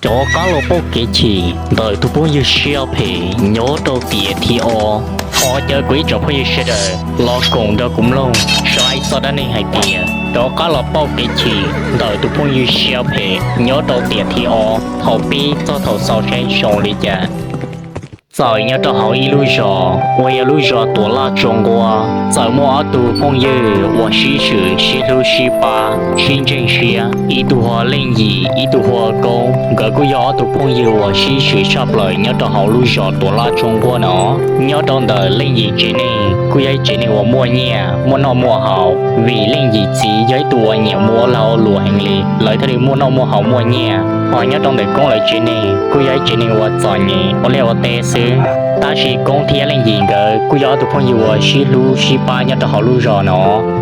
Cov qab los pauj kev chim ntawm tus phooj ywg siab phem nyob rau tiam thib ob. Thov caw kuv ib tsoom phooj ywg sawv daws los koom nrog kuv mloog saib txoj dab neeg hais tias cov qab los pauj kev chim ntawm tus phooj ywg siab phem nyob rau tiam thib ob thaum pib txog thaum xaus saib zoo li cas. Txawm nyob rau hauv ib lub zos uas yog lub zos Tuam Laj Tsua Nquab, txawm muaj ob tug phooj ywg uas sib swm sib hlub sib pab sib ntseeg siab, ib tug hu ua Leej Yim ib tug hu ua Koob. Nkawd kuj yog ob tug phooj ywg uas sib swm tshaj plaws nyob rau hauv lub zos Tuam Laj Tsua Nquab no. Nyob rau ntawm Leej Yim tsev neeg kuj yog ib tsev neeg uas muaj nyiaj muaj noj muaj haus, vim Leej Yim txiv yog ib tug uas nyiam mus ua lag ua luam heev li, lawv thiaj li muaj noj muaj haus muaj nyiaj. Hos nyob rau ntawm Koob lawv tsev neeg kuj yog ib tsev neeg uas txom nyem ua liaj ua teb xwb. Tab sis Koob thiab Leej Yim nkawd kuj yog ob tug phooj ywg uas sib hlub sib pab nyob rau hauv lub zos no.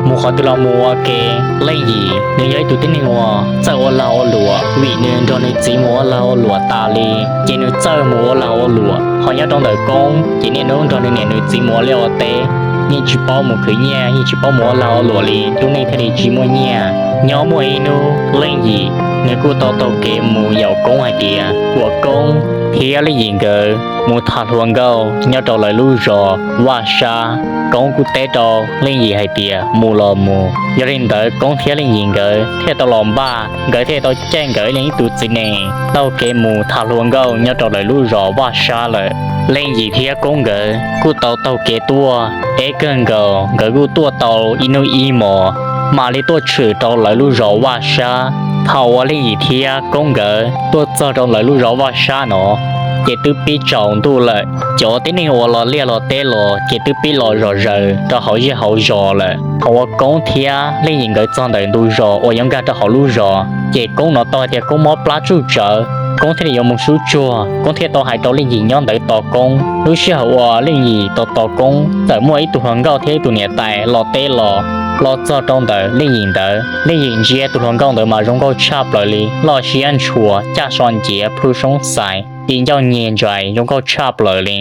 Mus qhov twg los mus ua ke, Leej Yim nws yog ib tug tib neeg uas txawj ua lag ua luam, vim nws nrog nws txiv mus ua lag ua luam tas li, ces nws txawj mus ua lag ua luam. Hos nyob rau ntawm Koob ces niaj hnub nrog nws niam nws txiv mus ua liaj ua teb, yeej tsis paub mus khwv nyiaj, yeej tsis paub mus ua lag ua luam li, lub neej thiaj li tsis muaj nyiaj. Nyob muaj ib hnub Leej Yim nws kuj tau taug kev mus yaum Koob hais tias kom Koob thiab Leej Yim nkawd mus tham hluas nkauj nyob rau lawv lub zos Vaj Sab. Koob kuj teb rau Leej Yim hais tias mus los mus. Yog li ntawd Koob thiab Leej Yim nkawd thiaj tau los npaj, nkawd thiaj tau caij nkawd ib leeg ib tus txiv nees taug kev mus tham hluas nkauj nyob rau lawv lub zos Vaj Sab lawm. Leej Yim thiab Koob nkawd kuj tau taug kev tuaj deb kawg nkaus, nkawd kuj tuaj tau ib hnub ib hmos, mam li tuaj tshwm rau lawv lub zos Vaj Sab. Thaum uas Leej Yim thiab Koob nkawd tuaj txog rau lawv lub zos Vaj Sab no, ces twb pib tsaus ntuj lawm. Cov tib neeg uas los liaj los teb los ces twb pib los zom zaws rau hauv zej hauv zos lawm. Thaum uas Koob thiab Leej Yim nkawd txog ntawm ntug zos uas yuav nkag rau hauv lub zos, ces Koob hnov tau hais tias Koob mob plab tsuj tsawv, Koob thiaj li yuav mus sub tsuag. Koob thiaj tau hais rau Leej Yim nyob ntawd tos Koob. Lub sij hawm uas Leej Yim tos tos Koob, txawm muaj ib tug hluas nkauj thiab ib tug niam tais los teb los. Los txog rau ntawm Leej Yim ntawd, Leej Yim ntsia tus hluas nkauj ntawd mas zoo nkauj tshaj plaws li, loj siab ntshua, caj so nciav, plhu soob xais, ti ncauj nyeg ntsais, zoo nkauj tshaj plaws li,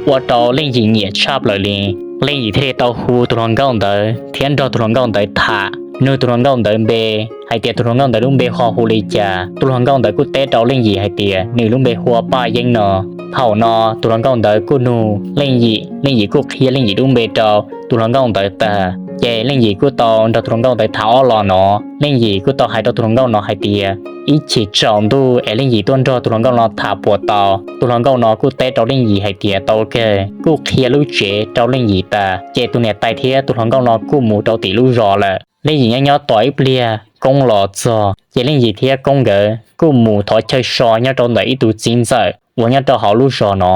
ua rau Leej Yim nyiam tshaj plaws li. Leej Yim thiaj li tau hu tus hluas nkauj ntawd thiab nrog tus hluas nkauj ntawd tham, nug tus hluas nkauj ntawd npe, hais tias tus hluas nkauj ntawd lub npe ho hu li cas. Tus hluas nkauj ntawd kuj teb rau Leej Yim hais tias nws lub npe hu ua Paj Yeeb no. Thaum no tus hluas nkauj ntawd kuj nug Leej Yim, Leej Yim kuj qhia Leej Yim lub npe rau tus hluas nkauj ntawd tag, ces Leej Yim kuj tau nrog tus hluas nkauj ntawd tham ob los no. Leej Yim kuj tau hais rau tus hluas nkauj no hais tias ib chim tsaus ntuj es Leej Yim tuaj nrog tus hluas nkauj no tham puas tau. Tus hluas nkauj no kuj teb rau Leej Yim hais tias tau kawg, kuj qhia lub tsev rau Leej Yim tas, ces tus niam tais thiab tus hluas nkauj no kuj mus rau tim lub zos lawm. Leej Yim nyob nyob tos ib pliag Koob los txog, ces Leej Yim thiab Koob nkawd kuj mus thov chaw so nyob rau ntawm ib tug txiv ntxawm uas nyob rau hauv lub zos no.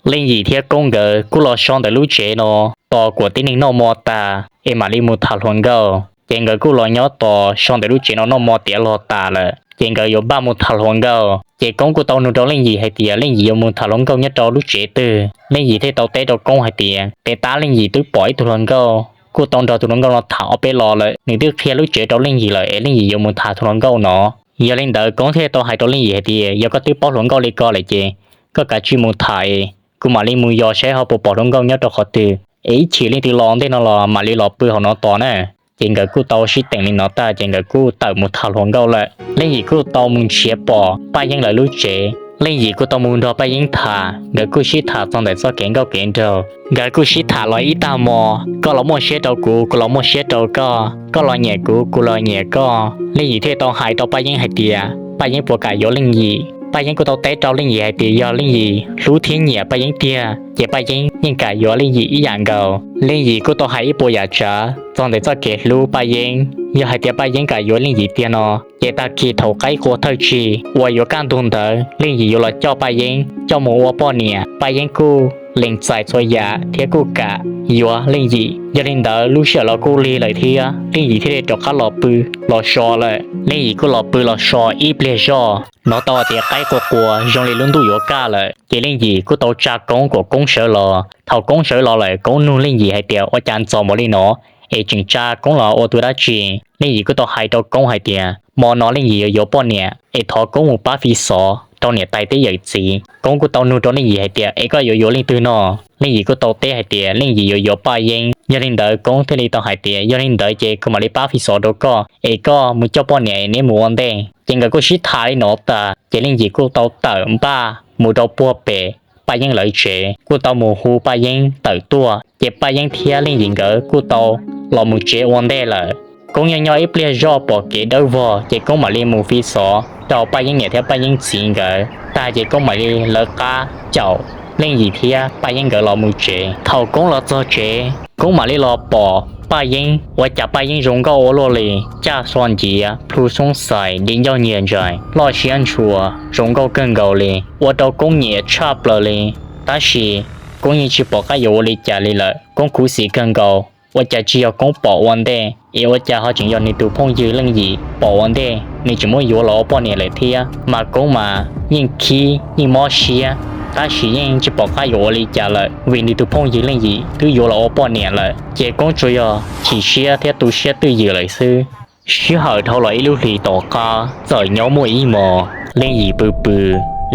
Leej Yim thiab Koob nkawd kuj los so ntawm lub tsev no tos kom tib neeg noj mov tas es mam li mus tham hluas nkauj. Ces nkawd kuj los nyob tos so ntawm lub tsev no noj mov tiav los tas lawm, ces nkawd yuav npaj mus tham hluas nkauj. Ces Koob kuj tau nug rau Leej Yim hais tias Leej Yim yuav mus tham hluas nkauj nyob rau lub tsev twg. Leej Yim thiaj tau teb rau Koob hais tias tes tab Leej Yim twb pom ib tug hluas nkauj kuj tau nrog tus hluas nkauj no tham ob peb lo lawm, nws twb qhia lub tsev rau Leej Yim lawm es Leej Yim yuav mus tham tus hluas nkauj no. Yog li ntawd Koob thiaj tau hais rau Leej Yim hais tias yog koj twb paub hluas nkauj li ko lawm ces koj kav tsij mus tham es kuv mam li mus yos saib ho puas pom hluas nkauj nyob rau qhov twg, es ib chim leej twg los ntej no los mam li los pw hauv no tos na. Ces nkawd kuj tau sib teem li no tag ces nkawd kuj tawm mus tham hluas nkauj lawm. Leej Yim kuj tau mus nrhiav pom Paj Yeeb lawv lub tsev, Leej Yim kuj tau mus nrog Paj Yeeb tham, nkawd kuj sib tham txog ntawm txoj kev nkauj kev nraug. Nkawd kuj sib tham los ib tag hmo, koj los muaj siab rau kuv, kuv los muaj siab rau koj, koj los nyiam kuv, kuv los nyiam koj. Leej Yim thiaj tau hais rau Paj Yeeb hais tias Paj Yeeb puas kam yuav Leej Yim. Paj Yeeb kuj tau teb rau Leej Yim hais tias yog Leej Yim hlub thiab nyiam Paj Yeeb tiag ces Paj Yeeb yeej kam yuav Leej Yim ib yam nkaus. Leej Yim kuj tau hais ib puas yam tsav txog ntawm txoj kev hlub Paj Yeeb. Yog hais tias Paj Yeeb kam yuav Leej Yim tiag no, ces tag kis thaum qaib qua thawj tsig uas yuav kaj ntug ntawd Leej Yim yuav los coj Paj Yeeb coj mus ua poj niam. Paj Yeeb kuj lees txais txhua yam thiab kuj kam yuav Leej Yim. Yog li ntawd lub sij hawm los kuj lig lawm thiab, Leej Yim thiaj li rov qab los pw los so lawm. Leej Yim kuj los pw los so ib pliag zoj, hnov tau tias qaib qua qua zoo li lub ntuj yuav kaj lawm, ces Leej Yim kuj tau tsa Koob kom Koob sawv los. Thaum Koob sawv los lawm, Koob nug Leej Yim hais tias ua cas ntxov npaum li no es tseem tsa Koob los ua tus dab tsi? Leej Yim kuj tau hais rau Koob hais tias hmo no Leej Yim yuav yuav poj niam es thov Koob mus pab fi xov rau niam tais thiab yawm txiv. Koob kuj tau nug rau Leej Yim hais tias es koj yuav yuav leej twg no? Leej Yim kuj tau teb hais tias Leej Yim yuav yuav Paj Yeeb. Yog li ntawd Koob thiaj li tau hais tias, Yog li ntawd ces kuv mam li pab fi xov rau koj es koj mus coj poj niam neb mus ua ntej. Ces nkawd kuj sib tham li no tas ces Leej Yim kuj tau tawm npaj mus rau puag pem Paj Yeeb lawv tsev, kuj tau mus hu Paj Yeeb tawm tuaj. Ces Paj Yeeb thiab Leej Yim nkawd kuj tau los mus tsev ua ntej lawm. Koob nyob nyob ib pliag zoj pom kev dawb vog ces Koob mam li mus fi xov rau Paj Yeeb niam thiab Paj Yeeb txiv nkawd tag ces Koob mam li lawv qab caum Leej Yim thiab Paj Yeeb nkawd los mus tsev. Thaum Koob los txog tsev, Koob mam li los pom Paj Yeeb, ua cas Paj Yeeb zoo nkauj ua luaj li, caj so nciav, plhu xoob xais, di ncauj nyias ntsais, loj siab ntshua, zoo nkauj kawg nkaus li, ua rau Koob nyiam tshaj plaws li. Tab sis Koob yeej tsis pom qab yuav ua li cas li lawm, Koob khuv xim kawg nkaus. Ua cas tsis yog Koob pom ua ntej es ua cas ho tseem yog nws tus phooj ywg Leej Yim pom ua ntej, nws tseem muab yuav los ua poj niam lawm thiab. Mas Koob mas yeej khib yeej mob siab, tab sis yeej tsis pom qab yuav ua li cas lawm vim nws tus phooj ywg Leej Yim twb yuav los ua poj niam lawm. Ces Koob tsuas yog chim siab thiab tu siab twj ywm lawm xwb. Sij hawm dhau los ib lub hlis tom qab, txawm nyob muaj ib hmos Leej Yim pw pw,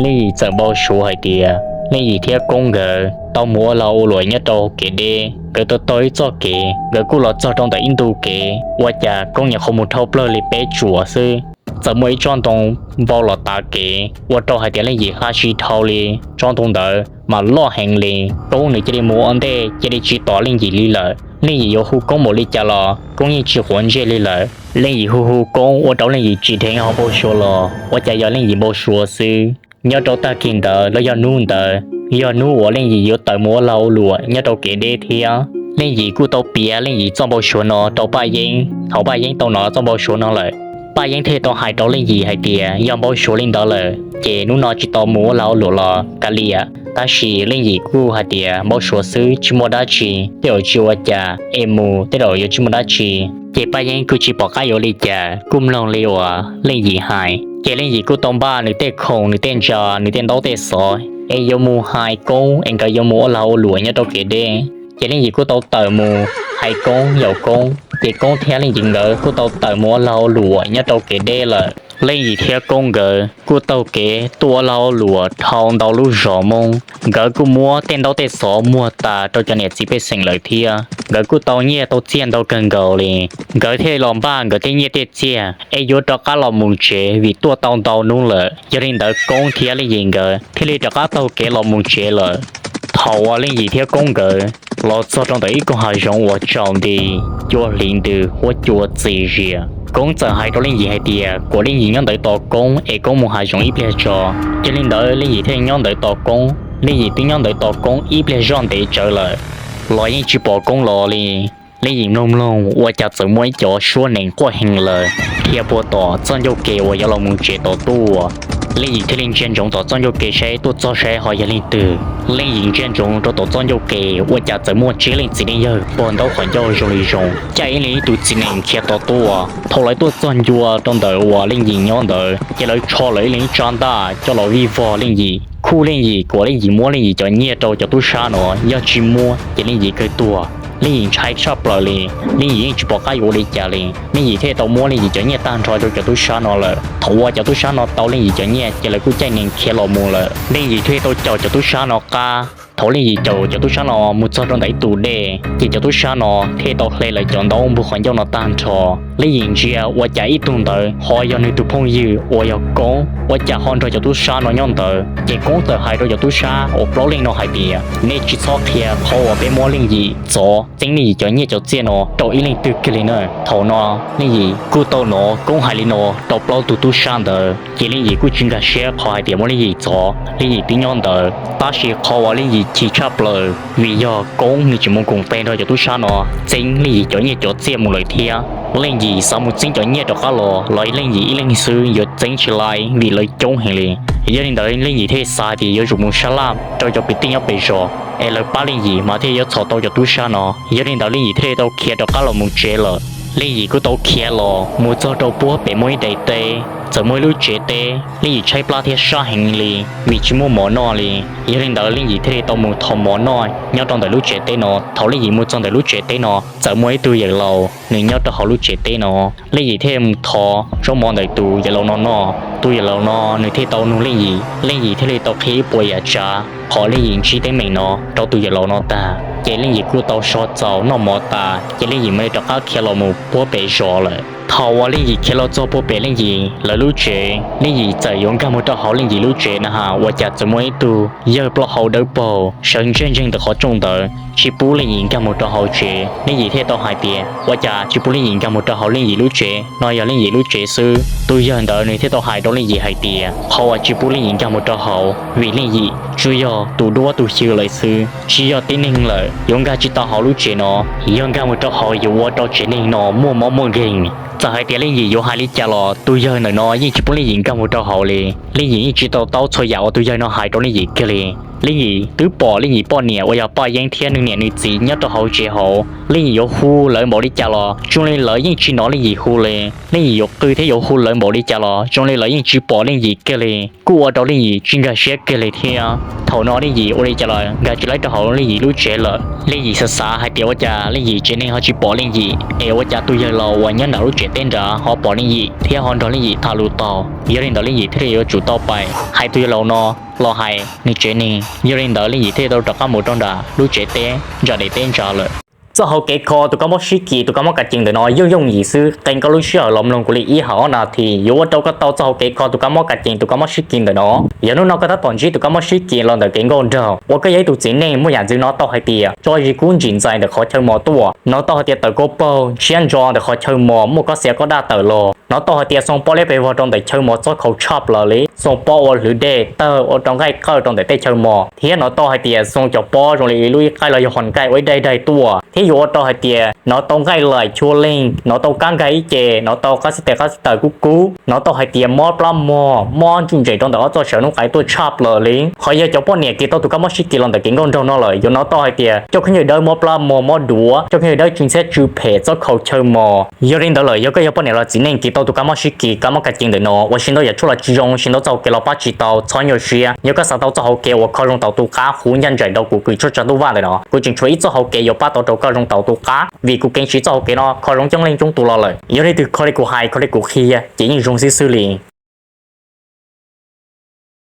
Leej Yim txawm npau suav hais tias Leej Yim thiab Koob nkawd tau mus ua lag ua luam nyob rau kev deb. Nkawd tau taug ib txoj kev, nkawd kuj los txog rau ntawm ib ntu kev, ua cas Koob nyuam qhuav mus dhau plaws li peb tsuam xwb, txawm muaj ib tsob ntoo vau los tav kev, ua rau hais tias Leej Yim hla si dhau li. Tsob ntoo ntawd mas loj heev li. Koob nws cia li mus ua ntej, cia li tsis tos Leej Yim li lawm. Leej Yim yuav hu Koob npaum li cas los Koob yeej tsis quav ntsej li lawm. Leej Yim hu hu Koob ua rau Leej Yim tsim dheev ho npau suav los ua cas yog Leej Yim npau suav xwb. Nyob rau tag kis ntawd los yog hnub ntawd, yog hnub uas Leej Yim yuav tawm mus ua lag ua luam nyob rau kev deb thiab. Leej Yim kuj tau piav Leej Yim txoj npau suav no rau Paj Yeeb. Thaum Paj Yeeb tau hnov txoj npau suav no lawm, Paj Yeeb thiaj tau hais rau Leej Yim hais tias yog npau suav li ntawd lawm ces hnub no tsis tau mus ua lag ua luam los kav liam. Tab sis Leej Yim kuj hais tias npau suav xwb tsis muaj dab tsi, tej zaum tsis ua cas es mus tej zaum yuav tsis muaj dab tsi. Ces Paj Yeeb kuj tsis pom qab yuav li cas, kuj mloog li uas Leej Yim hais. Ces Leej Yim kuj tau npaj nws tej khoom, nws tej ntsa, nws tej ntaub tej xov es yuav mus hais Koob es nkawd yuav mus ua lag ua luam nyob rau kev deb. Ces Leej Yim kuj tau tawm mus hais Koob, yaum Koob. Ces Koob thiab Leej Yim nkawd kuj tau tawm mus ua lag ua luam nyob rau kev deb lawm. Leej Yim thiab Koob nkawd kuj taug kev tuaj ua lag ua luam dhau ntau lub zos Hmoob. Nkawd kuj muab tej ntaub tej xov muag tas rau cov niam txiv pej xeem lawm thiab. Nkawd kuj tau nyiaj tau txiaj ntau kawg nkaus li. Nkawd thiaj li los npaj nkawd tej nyiaj tej txiaj es yuav rov qab los mus tsev vim tuaj tau ntau hnub lawm. Yog li ntawd Koob thiab Leej Yim nkawd thiaj li rov qab taug kev los mus tsev lawm. Thaum uas Leej Yim thiab Koob nkawd los txog rau ntawm ib koog hav zoov uas tsaus nti, cua hliv ntws huab cua txias zias, Koob txawm hais rau Leej Yim hais tias kom Leej Yim nyob ntawd tos Koob es Koob mus hav zoov ib pliag tso. Yog li ntawd Leej Yim thiaj nyob ntawd tos Koob. Leej Yim twb nyob ntawd tos Koob ib pliag zoj ntev tsawv lawm los yeej tsis pom Koob los li. Leej Yim mloog mloog ua cas txawm muaj ib cov suab nees quaj heev lawm dhia puag tom txoj ncauj ke uas yuav los mus tsev tom tuaj. Leej Yim thiaj li ntsia ntsoov tom txoj ncauj ke saib tuaj txog saib ho yog leej twg. Leej Yim ntsia ntsoov rau tom txoj ncauj ke ua cas txawm muaj tsib leej txiv neej yawg pog ntaub qhov ncauj zoo li zoo caij ib leeg ib tug txiv nees khiav tom tuaj. Thaum lawv tuaj txog ncua rau ntawm uas Leej Yim nyob ntawd ces lawv tsho lawv ib leeg ib tsab ntaj coj los vij vog Leej Yim, khuj Leej Yim kom Leej Yim muab Leej Yim cov nyiaj rau cov tub sab no, yog tsis muab ces Leej Yim kawg tuag. Leej Yim ntshai tshaj plaws li, Leej Yim yeej tsis pom qab yuav ua li cas li. Leej Yim thiaj tau muab Leej Yim cov nyiaj tag nrho rau cov tub sab no lawm. Thaum uas cov tub sab no tau Leej Yim cov nyiaj ces lawv kuj caij nees khiav los mus lawm. Leej Yim thiaj tau caum cov tub sab no qab. Thaum Leej Yim caum cov tub sab no mus txog rau ntawm ib tus dej ces cov tub sab no thiaj tau hle lawv cov ntaub npog qhov ncauj no tag nrho. Leej Yim ntsia ua cas ib tug ntawd ho yog nws tus phooj ywg uas yog Koob, ua cas ho nrog cov tub sab no nyob ntawd. Ces Koob txawm hais rau cov tub sab uas plaub leeg no hais tias, nej tsis txhob qhia qhov uas peb muab Leej Yim txov txeeb Leej Yim cov nyiaj cov txiaj no rau ib leej twg kiag li na. Thaum no Leej Yim kuj tau hnov Koob hais li no rau plaub tug tub sab ntawd, ces Leej Yim kuj tsis nkag siab qhov hais tias muab Leej Yim txov. Leej Yim twb nyob ntawd, tab sis qhov uas Leej Yim chim tshaj plaws vim yog Koob nws tseem mus koom tes nrog cov tub sab no txeeb Leej Yim cov nyiaj cov txiaj mus lawm thiab. Leej Yim xav mus txeeb cov nyiaj rov qab los los Leej Yim ib leeg xwb yuav txeeb tsis laib vim lawv coob heev li. Yog li ntawd Leej Yim thiaj xav tias yuav tsum mus sab laj rau cov kwv tij nyob pem zos es lawv pab Leej Yim mas thiaj yuav txhom tau cov tub sab no. Yog li ntawd Leej Yim thiaj li tau khiav rov qab los mus tsev lawm. Leej Yim kuj tau khiav los mus txog rau puag pem muaj ib daim teb, txawm muaj ib lub tsev teb. Leej Yim tshaib plab thiab sab heev li vim tsis muaj mov noj li. Yog li ntawd Leej Yim thiaj li tau mus thov mov noj nyob rau ntawm lub tsev teb no. Thaum Leej Yim mus txog ntawm lub tsev teb no txawm muaj ib tug yawm laus nws nyob rau hauv lub tsev teb no. Leej Yim thiaj mus thov zaub mov ntawm tus yawm laus no noj. Tus yawm laus no nws thiaj tau nug Leej Yim, Leej Yim thiaj li tau qhia ib puas yam tsav qhov Leej Yim ntsib teeb meem no rau tus yawm laus no tag. Ces Leej Yim kuj tau so txaus noj mov tas ces Leej Yim mam li rov qab khiav los mus puag pem zos lawm. Thaum uas Leej Yim khiav los txog puag pem Leej Yim lawv lub tsev, Leej Yim txawm yuav nkag mus rau hauv Leej Yim lub tsev na has ua cas txawm muaj ib tug yawg plaub hau dawb paug sawv ntseg ntseeg ntawm qhov rooj ntawd tsis pub Leej Yim nkag mus rau hauv tsev. Leej Yim thiaj tau hais tias ua cas tsis pub Leej Yim nkag mus rau hauv Leej Yim lub tsev no, yog Leej Yim lub tsev xwb. Tus yawg ntawd nws thiaj tau hais rau Leej Yim hais tias qhov uas tsis pub Leej Yim nkag mus rau hauv vim Leej Yim tsuas yog tus duab tus xyw lawm xwb, tsis yog tib neeg lawm, yuav nkag tsis tau hauv lub tsev no. Yog nkag mus rau hauv yuav ua rau tsev neeg no muaj mob muaj nkeeg. Txawm hais tias Leej Yim yuav hais li cas los tus yawg ntawm no yeej tsis pub Leej Yim nkag mus rau hauv li. Leej Yim yeej tsis to taub txhua yam uas tus yawg no hais rau Leej Yim kiag li. Leej Yim twb pom Leej Yim poj niam uas yog Paj Yeeb thiab nws niam nws txiv nyob rau hauv tsev hauv. Leej Yim yuav hu lawv npaum li cas los zoo li lawv yeej tsis hnov Leej Yim hu li. Leej Yim yuav qw thiab yuav hu lawv npaum li cas los zoo li lawv yeej tsis pom Leej Yim kiag li. Kuj ua rau Leej Yim tsis nkag siab kiag li thiab. Thaum no Leej Yim ua li cas los nkag tsis laib rau hauv Leej Yim lub tsev lawm. Leej Yim xav xav hais tias ua cas Leej Yim tsev neeg ho tsis pom Leej Yim es ua cas tus yawg laus uas nyob nram lub tsev teb nrad ho pom Leej Yim thiab ho nrog Leej Yim tham lus tau. Yog li ntawd Leej Yim thiaj li yuav tsum tau pais hais tus yawg laus no los hais nws tsev neeg. Yog li ntawd Leej Yim thiaj li tau rov qab mus rau nram lub tsev teb nram daim teb nrad lawm. Txoj hauv kev kho tus kab mob sib kis tus kab mob kas cees ntawm no yooj yooj yim xwb, qee koj lub sij hawm los mloog kuv li ib hawm ob nas this yuav ua rau koj tau txoj hauv kev kho tus kab mob kas cees tus kab mob sib kis ntawm no. Yog hnub no koj tab tom ntsib tus kab mob sib kis los ntawm kev nkauj nraug uas koj yog ib tug txiv neej muaj yam ntxwv no tau hais tias tso zis kub ntsim ntxais ntawm qhov chaw mos tuaj, no tau hais tias tawm koj paug ntshiab ntso ntawm qhov chaw mos muaj koj xiav koj daj tawm los, no tau hais tias xoo pob liab pes vog rau ntawm chaw mos txob khau tshaj plaws li, xoo pob ua hlwv dej tawg ua rau nqaij qawj rau ntawm tej chaw mos, thiab no tau hais tias xoo cov pob zoo li lub ib qaij los yog hos nkaij ua ib daig daig tuaj, thiab yuav ua rau hais tias no tau nqaij laim chua leej, no tau kab nkag ib ce, no tau qab xib tes qab xib taws kub kub, no tau hais tias mob plab mog, mob ntsuj ntsem rau ntawm ob txoj saw noob qais tuaj tshaj plaws li. Qhov yog cov poj niam kis tau tus kab mob sib kis los ntawm kev nkauj nraug no lawm yuav no tau hais tias coj khaub ncaws dawb mob plab mog mob duav, coj khaub ncaws dawb tsw ntxhiab tsw phem txob khau chaw mos. Yog li ntawd lawm yog koj yog poj niam los txiv neej kis tau tus kab mob sib kis kab mob kas cees ntawm no ua siv ntau yam tshuaj los tsis zoo, siv ntau txoj hauv kev los pab tsis tau, txhob nyuaj siab. Yog koj xav tau txoj hauv kev uas kho zoo tau tus qab, hu ncaj nraim rau kuv kws tshuaj tsa ntuj vaj ntawm no, kuv tseem tshuav ib txoj hauv kev yuav pab tau rau koj zoo tau tus qab, vim kuv keev siv txoj hauv kev no kho zoo coob leej coob tus los lawm. Yog leej twg kho li kuv hais kho li kuv qhia ces yeej zoo xib xwb li.